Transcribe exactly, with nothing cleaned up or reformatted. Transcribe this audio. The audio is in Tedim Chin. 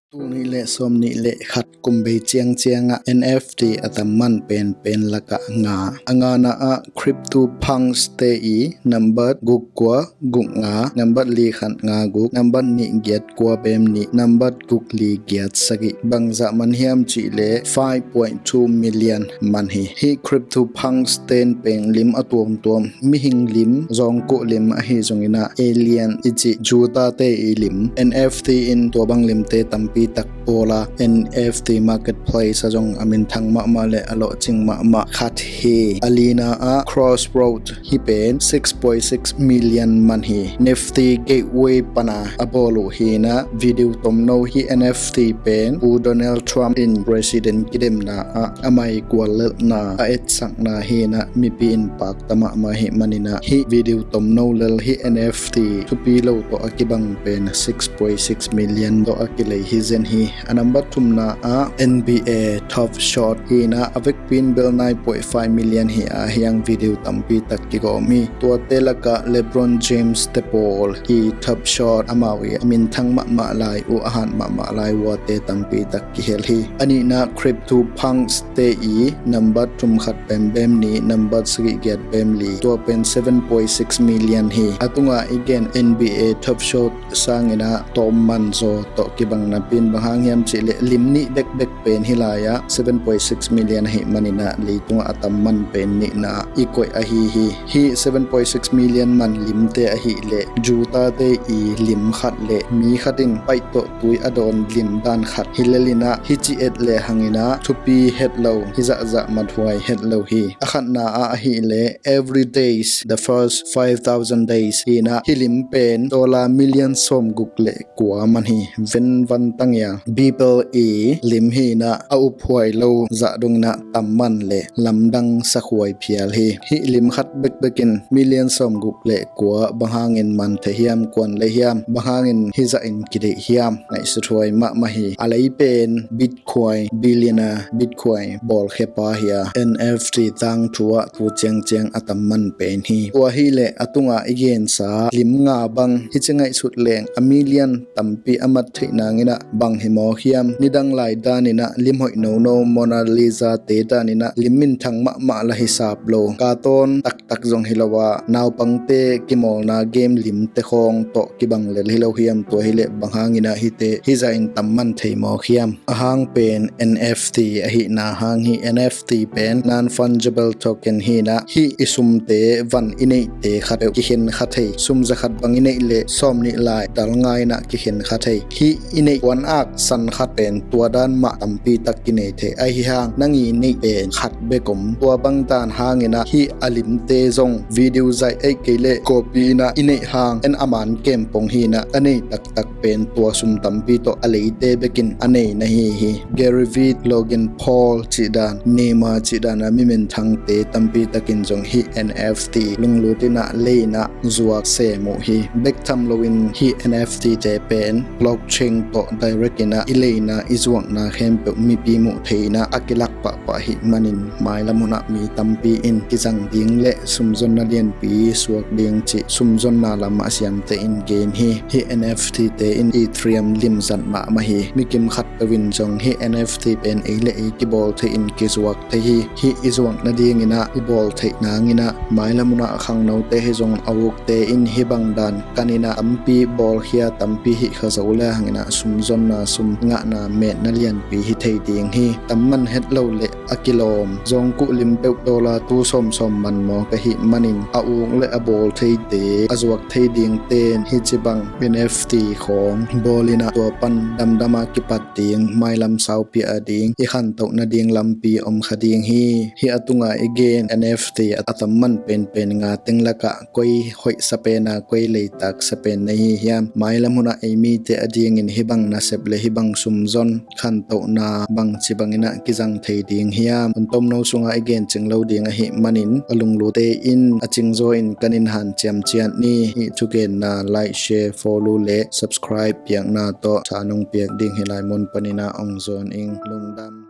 Tul nih le sawm nih le khat kum bei ciangciang ah N F T a tam man penpen lakah nga. A ngana ah CryptoPunks te i nambat guk kua guk nga, nambat li khat nga guk, nambat nih giat kua bem nih, nambat guk li giat sagih. Bangzah man hiam cih le five point two million man hi. Hih CryptoPunks ten peng lim a tuamtuam, mihing lim, zawngkuh lim ahi zongin ah alien i cih Juta te i lim, N F T in tua bang limte tampi tak pawl a, N F T marketplace ah zong a minthang mahmah le a lawhcing mahmah khat hi. A lina ah Crossroad, hih pen six point six million man hi. Nifty Gateway pan a a bawl uh hi-in ah video tomno hih N F T pen Pu Donald Trump in president kidemna ah a mai kuallelhna a etsakna hi-in ah mipi in pakta mahmah ahih manin ah hih video tomno lel hih N F T thupi lo tawh a kibang pen six point six million tawh a kilei hi zen hi. A nambat thumna ah N B A Top Shot hi-in ah a vekpi in bel nine point five million hi a, hiang video tampi tak kigawm hi. Tuate lakah LeBron James te pawl hi. Top Shot amau i a minthang mahmah lai uh, a hat mahmah lai uate tampi tak kihel hi. A nihna CryptoPunks te i nambat thum khat bem bem nih, nambat sagih giat bem li, tua pen seven point six million hi. A tungah i gen N B A Top Shot sangin ah tawm man zaw tawh kibang napi in, bang hang hiam cih le lim nih bekbek pen hih lai ah seven point six million ahih manin ah leitungah a tam man pen nihna i koih ahi hi. Hih seven point six million man limte ahih le Juta te i lim khat le mi khat in paih tawh tui a dawn lim dan khat hi lel in ah, hih ci et le hangin ah thupi het lo, hi zahzah mathuai het lo hi. A khatna ah ahih le Every Days, The First Five Thousand Days hi-in ah hih lim pen dollar million sawm guk le kua man hi. Ven van tang ia, Beeple i lim hi-in ah a uphuai lo zah dongin ah tam man le lamdang sakhuai phial hi. Hih lim khat bekbek in million sawm guk le kua bang hangin man thei hiam, kuan lei hiam, bang hangin hih zah in kideih hiam, ngaihsuthuai mahmah hi. A lei pen Bitcoin billionaire, Bitcoin bawlkhiapa hi a, N F T tangthu ah tu ciangciang a tam man pen hi. Tua hi le a tungah i gensa lim nga bang hi ci ngaihsut leng a million tampi a mat theih nangin ah bang hi mawk hiam? Nidang lai danin ah lim hoih nono Mona Lisa te danin ah lim minthang mahmah la hi sap lo, cartoon taktak zong hi lo a, naupangte kimawlna game limte khawng tawh kibang lel hi lo hiam? Tua hi le bang hangin ah hihte hih zah in tam man thei mawk hiam? A hang pen N F T ahihna hang hi. N F T pen non-fungible token hi-in ah hih i sumte van i neihte khat peuh kikhen kha thei. Sum za khat bang i neih le sawm nih lai dal nga in ah kikhen kha thei. Hih i neih puan ak san khat pen tua dan mah tampi tak kinei thei. Ahi hang nang i neih pen khat bek om. Tua bang dan hangin ah hih a limte zong video zaih aih kei le copy in ah i neih hang en a man kem pong hi-in ah a nei taktak pen tua sum tampi tawh a leite bekin a nei na hi hi. Gary Vee, Logan Paul cih dan, Neymar cih dan a mi minthangte tampi takin zong hih N F T lunglut in ah lei in ah zuak sem uh hi. Bek tham loin hih N F T te pen blockchain tawh direct in ah i lei in ah i zuakna khempeuh mipi muh thei in ah a kilak pahpah ahih manin mailam hun ah mi tampi in kizang ding le sumzonna lianpi suak ding cih sumzonna lam a siamte in gen hi. Hih N F T te in Ethereum limzat mahmah hi. Mi kim khat peuh in zong hih N F T pen ei le ei kibawl thei in kizuak thei hi. Hih i zuak nadingin ah i bawl theih nangin ah mailam hun ah a khangnote hi zong a ukte in hih bang dan kan in ah tampi bawlkhia, tampi hih kha zo le hangin ah sumzonna, sum ngahna, metna lianpi hi thei ding hi. Tam man het lo le a kilawm zawngkuh lim peuh dollar tu sawmsawm man mawk ahih manin a uk le a bawl theite, a zuak thei dingte in hih ci bang N F T khawng bawl in ah tua pan damdam a kipat ding, mailam saupi a ding i khantoh nading lampi om kha ding hi. Hih a tungah i gen N F T a tam man penpen nga teng lakah koi hoih sa pen a, koi leitak sa pen na hi hiam? Mailam hun ah ei mite adingin hih bang nasep le hih bang sumzon khantohna bangci bangin ah kizang thei ding hiam? Hun tomno sungah i gen cing lo ding ahih manin a lunglute in a cingzaw in kan in hanciam ciat ni. Hih thugenna like, share, follow le subscribe piakna tawh tha nong piak ding hih lai mun panin ah ong zawn ing. Lungdam.